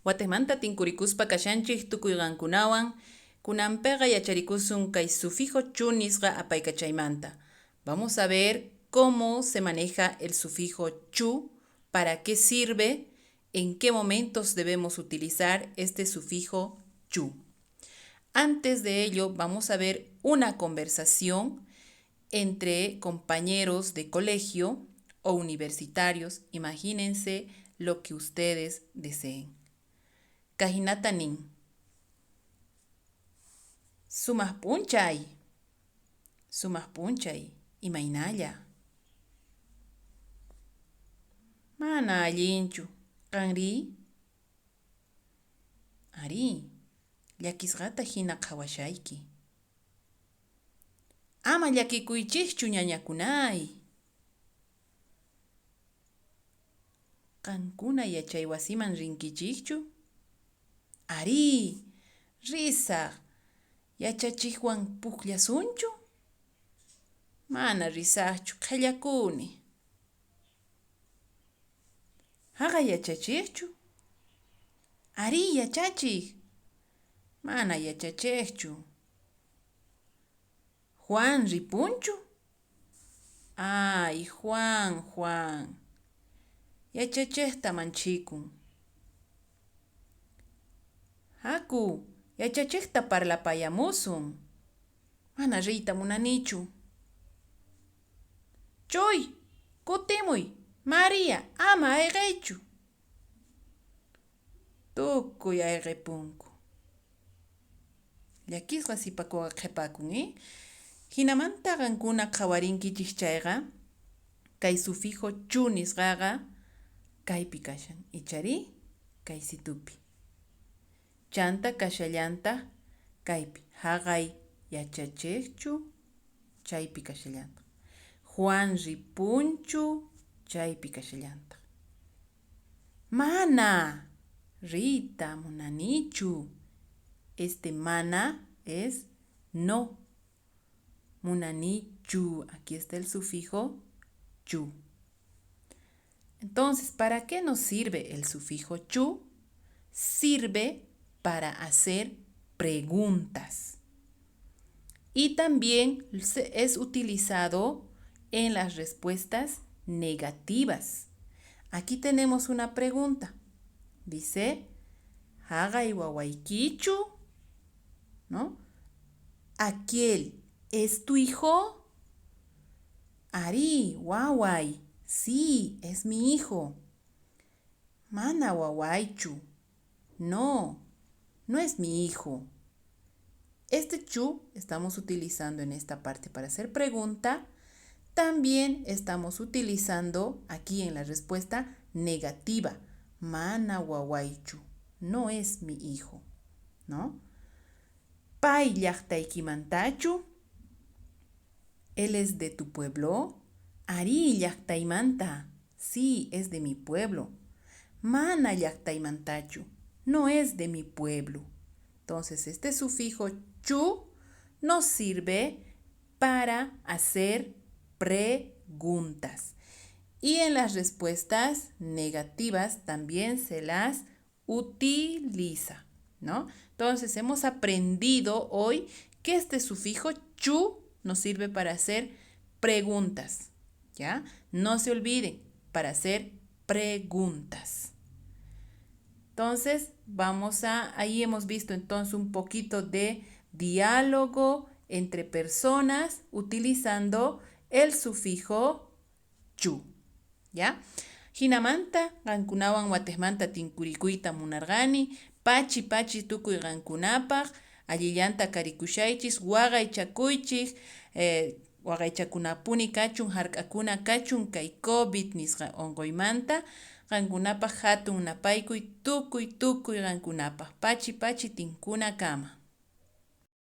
Watejmanta tinkurikuspa kashanchej tukuy qankunawan, kunanpeqa yacharikusun kay sufijo chu nisqa apaykachaymanta. Vamos a ver cómo se maneja el sufijo chu, para qué sirve, en qué momentos debemos utilizar este sufijo chu. Antes de ello, vamos a ver una conversación entre compañeros de colegio o universitarios. Imagínense lo que ustedes deseen. Kajinata nin. Sumaq p'unchay. Sumaq p'unchay. Imaynalla. Mana allinchu. Qanrí? Arí, llakisqata hina qhawashayki. Ama llakikuychikchu ñañakunay. Qankuna yachaywasiman rinkichikchu? Arí, risaq. Yachachiqwan pukllasunchu? Mana risaqchu, qhellakuni. Haqay yachachiqchu? Arí, yachachiq. Mana yachachiqchu. Juan ripunchu? Ay, Juan, Juan. Yachachiqta manchikun. Haku, yachachiqta parlapayamusun. Mana riyta munanichu. Chuy, kutimuy, María, ama ayqeychu. Tukuy ayqepunku. Llakisqa sipakuqa qhepakun, eh? Hinamanta qankuna qhawarinkichik chayqa, kay sufijo chu nisqaqa kaypi kashan, icharí kay situpi. Chanta kashallantaq kaypi, haqay yachachiqchu chaypi kashallantaq. Juan ripunchu chaypi kashallantaq. Mana riyta munanichu. Este mana es no. Munanichu. Aquí está el sufijo chu. Entonces, ¿para qué nos sirve el sufijo chu? Sirve para hacer preguntas. Y también es utilizado en las respuestas negativas. Aquí tenemos una pregunta. Dice, Haqay wawaykichu, ¿no? Aquel es tu hijo? Arí, waway. Sí, es mi hijo. Mana wawaychu. No, no es mi hijo. Este chu estamos utilizando en esta parte para hacer pregunta. También estamos utilizando aquí en la respuesta negativa. Mana wawaychu. No es mi hijo, ¿no? Pay llaqtaykimantachu. ¿Él es de tu pueblo? Arí llaqtaymanta. Sí, es de mi pueblo. Mana llaqtaymantachu. No es de mi pueblo. Entonces, este sufijo chu nos sirve para hacer preguntas. Y en las respuestas negativas también se las utiliza, ¿no? Entonces, hemos aprendido hoy que este sufijo chu nos sirve para hacer preguntas, ¿ya? No se olviden, para hacer preguntas. Entonces, ahí hemos visto entonces un poquito de diálogo entre personas utilizando el sufijo chu, ¿ya? Jinamanta, qankunawan watejmanta tinkurikuyta munarqani, pachi pachi tukuy qankunapaq, allillanta karikushaychis, waqaychakuychis, waqaychakunapuni kachun, hark'akuna kachun kay COVID nisqa unquymanta, qankunapaq hatun napaykuy tukuy tukuy qankunapaq, pachi pachi tinkunakama.